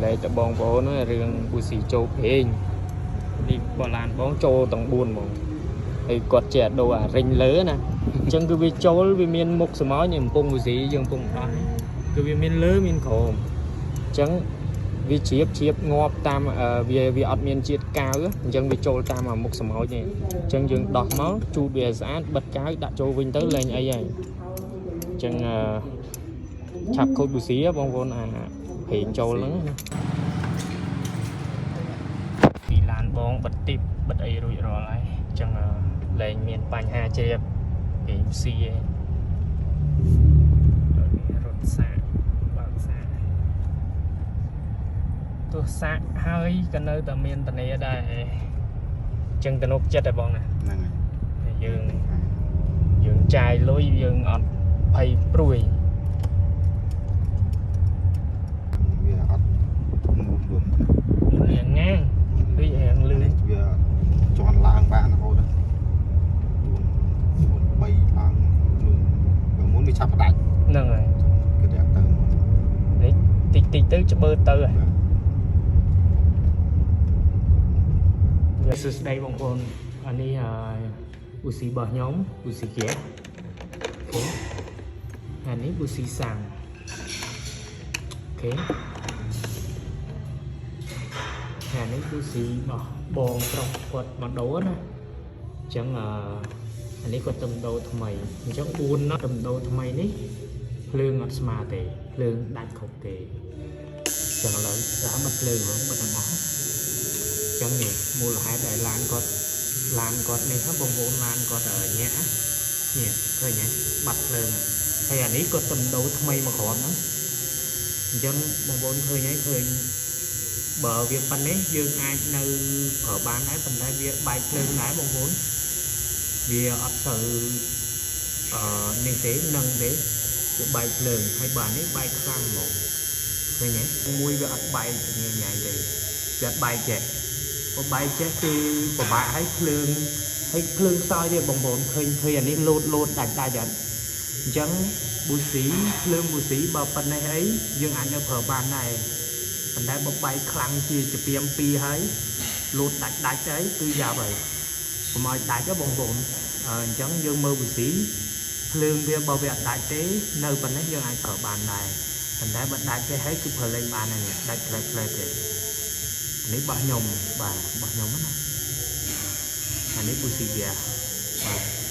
លែកទៅបងប្អូនរឿងប៊ូស៊ីចូលប្រេងនេះបឡានបងចូលទាំង4ហ្មងហើយគាត់ចេះដូរអារិញលើណាអញ្ចឹងគឺវាចូលវាមានមុខសមោចនេះកំពុងប៊ូស៊ីយើងកំពុងដោះនេះគឺវាមានលើមានក្រោមអញ្ចឹងវាជ្រាបជ្រាបងាប់តាមវាអត់មានជាតិកាវអញ្ចឹងវាចូលតាមអាមុខសមោចនេះអញ្ចឹងយើងដោះមកជូតវាឲ្យស្អាតបិទកាវដាក់ចូលវិញទៅលែងអីហើយអញ្ចឹងអឺឆាប់ខូចប៊ូស៊ីហ៎បងប្អូនអាប្រេងចូលហ្នឹងណាពីឡានបងបិទទីបបិទអីរួចរាល់ហើយអញ្ចឹងលែងមានបញ្ហាជ្រាបប្រេងប៊ូស៊ីឯងរត់សាកបើកសាកទោះសាកហើយក៏នៅតែមានតនីដែរអញ្ចឹងទំនុកចិត្តឯបងណា ហ្នឹងហើយ យើងយើងចាយលុយយើងអត់ភ័យព្រួយ វាអត់មុំមុំ រៀងងាងដូចរៀងលឿន នេះវាជន់ឡើងបានរហូត4 4 3ឡើងលឿនបើមុនវាឆាប់ផ្ដាច់ ហ្នឹងហើយ គឺតែអត់ទៅ នេះតិចតិចទៅច្បើទៅហើយសួស្តីបងប្អូនអានេះអ៊ូស៊ីរបស់ខ្ញុំអ៊ូស៊ីហ្គា OK អានេះអ៊ូស៊ីសាំង OK អានេះអ៊ូស៊ីរបស់បងប្រុសគាត់មកដូរណាអញ្ចឹងអអានេះគាត់ទៅដូរថ្មីអញ្ចឹង4ណាត់ទៅដូរថ្មីនេះភ្លើងអត់ស្មើទេភ្លើងដាច់គ្រប់ទេអញ្ចឹងឥឡូវតាមមកភ្លើងហ្មងបាត់ទាំងអស់អញ្ចឹងនេះមូលហេតុដែលឡានគាត់ឡានគាត់នេះហ្នឹងបងប្អូនឡានគាត់ញាក់នេះឃើញទេបាត់ភ្លើងហើយអានេះគាត់ទៅដូរថ្មីមកគ្រាប់ហ្នឹងអញ្ចឹងបងប្អូនឃើញហើយឃើញបើវាប៉ុណ្ណេះយើងអាចនៅប្រើបានដែរប៉ុន្តែវាបែកភ្លើងដែរបងប្អូនវាអត់សូវអឺនេះទេនឹងទេវាបែកភ្លើងហើយបាទនេះបែកខ្លាំងហ្មងឃើញទេមួយវាអត់បែកញ៉ៃញ៉ៃទេវាអត់បែកចេះបើបែកចេះគឺពិបាកហើយភ្លើងហើយភ្លើងខ្សោយទេបងប្អូនឃើញឃើញអានេះលោតលោតដាច់ដាច់អត់អញ្ចឹងប៊ូស៊ីភ្លើងប៊ូស៊ីបើប៉ុណ្ណេះអីយើងអាចនៅប្រើបានដែរប៉ុន្តែបើបែកខ្លាំងជាជាពីមពីរហើយលោតដាច់ដាច់អីគឺយ៉ាប់ហើយកុំឲ្យដាច់ទេបងប្អូនអញ្ចឹងយើងមើលប៊ូស៊ីភ្លើងវាបើវាអត់ដាច់ទេនៅប៉ុណ្ណេះយើងអាចប្រើបានដែរប៉ុន្តែបើដាច់ទេហើយគឺប្រើលែងបានហើយនេះដាច់ផ្លែផ្លែទេនេះរបស់ខ្ញុំបាទរបស់ខ្ញុំណាអានេះប៊ូស៊ីវាបាទ